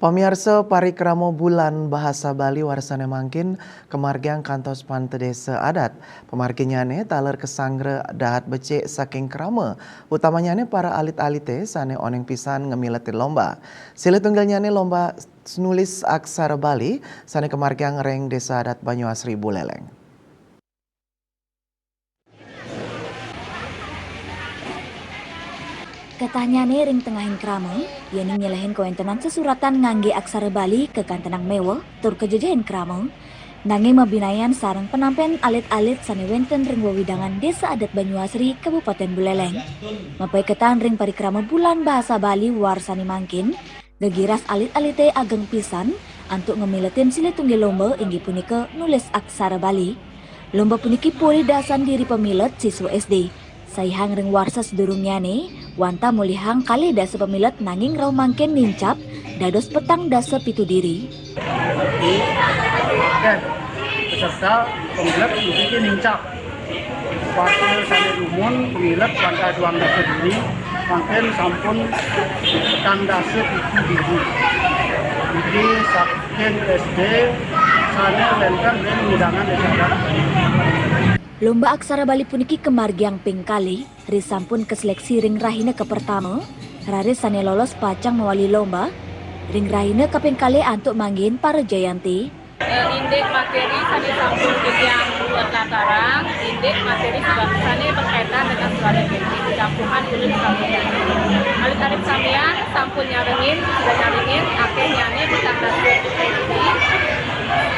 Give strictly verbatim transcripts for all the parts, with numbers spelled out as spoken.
Pamiarsa, parikrama Bulan Bahasa Bali warsané mangkin kamargiang kantos panté désa adat. Pamarginyané taler kasanggra dahat becik saking krama, utamanyané para alit-alité sané oning pisan ngamiletin lomba. Silih tunggilnyané lomba nulis aksara Bali sané kamargiang ring Désa Adat Banyuasri Buleleng. Katahnyané ring tengahing krama, yéning nyelehin kawéntenan sesuratan nganggé aksara Bali kakantenang méweh tur kajejehin krama, nanging mabinayan sareng panampén alit-alit sané wénten ring wewidangan Désa Adat Banyuasri, Kabupatén Buleleng. Mapaiketan ring parikrama Bulan Bahasa Bali warsané mangkin, gegiras alit-alité ageng pisan antuk ngamiletin silih tunggil lomba, inggih punika nulis aksara Bali. Lomba puniki polih dasan diri pamilet siswa S D. Saihang ring warsa sadurungnyané, wantah molihang kalih dasa pamilet, nanging rauh mangkin nincap dados petang dasa pitu diri. Oké, peserta pamilet puniki nincap. Warsa sané dumun pamilet wantah duang dasa diri, mangkin sampun petang dasa pitu diri. Niki saking S D sané wénten ring wewidangan Désa Adat. Lomba aksara Bali puniki kamargiang ping kalih, risampun kaseleksi ring rahina kapertama, raris sané lolos pacang mawali lomba ring rahina kaping kalih antuk manggihin para jayanti. Eh, indik materi sané sampun titiang buat latarang, indik materi sebab sané berkaitan dengan suara Bali, campuhan ulun kabupaten. Alit-alit samian sampun nyarengin, sudah nyarengin, akéhnyané petang dasa diri,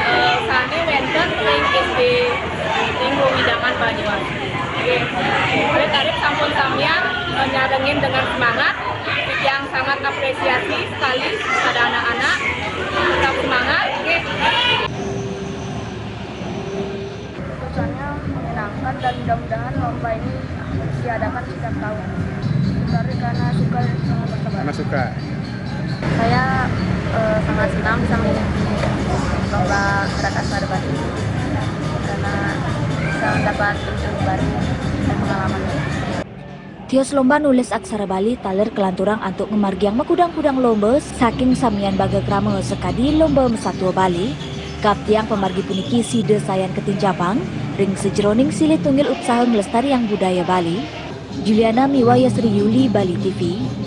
eh, sané wénten ring S D ring wewidangan Banyuwangi. Nggih. Alit-alit sampun samian, eh, nyarengin dengan semangat. Titiang sangat apresiasi sekali kepada anak-anak. Tetap semangat. Nggih. Keputusannya menyenangkan dan mudah-mudahan lomba ini diadakan setiap tahun. Tertarik karena suka dengan bahasa Bali. Karena suka. Saya eh, sangat senang bisa mengikuti lomba Gerakan Sadar Bali ini karena bisa mendapat ilmu baru dan pengalaman baru. Tios lomba nulis aksara Bali taler kalanturang antuk ngamargiang makudang-kudang lomba saking samian baga krama sakadi lomba masatua Bali. Kaptiang pamargi puniki sida sayan katinjapang ring sajeroning silih tunggil utsaha nglestariang budaya Bali. Juliana miwah Yasri Yuli, Bali T V.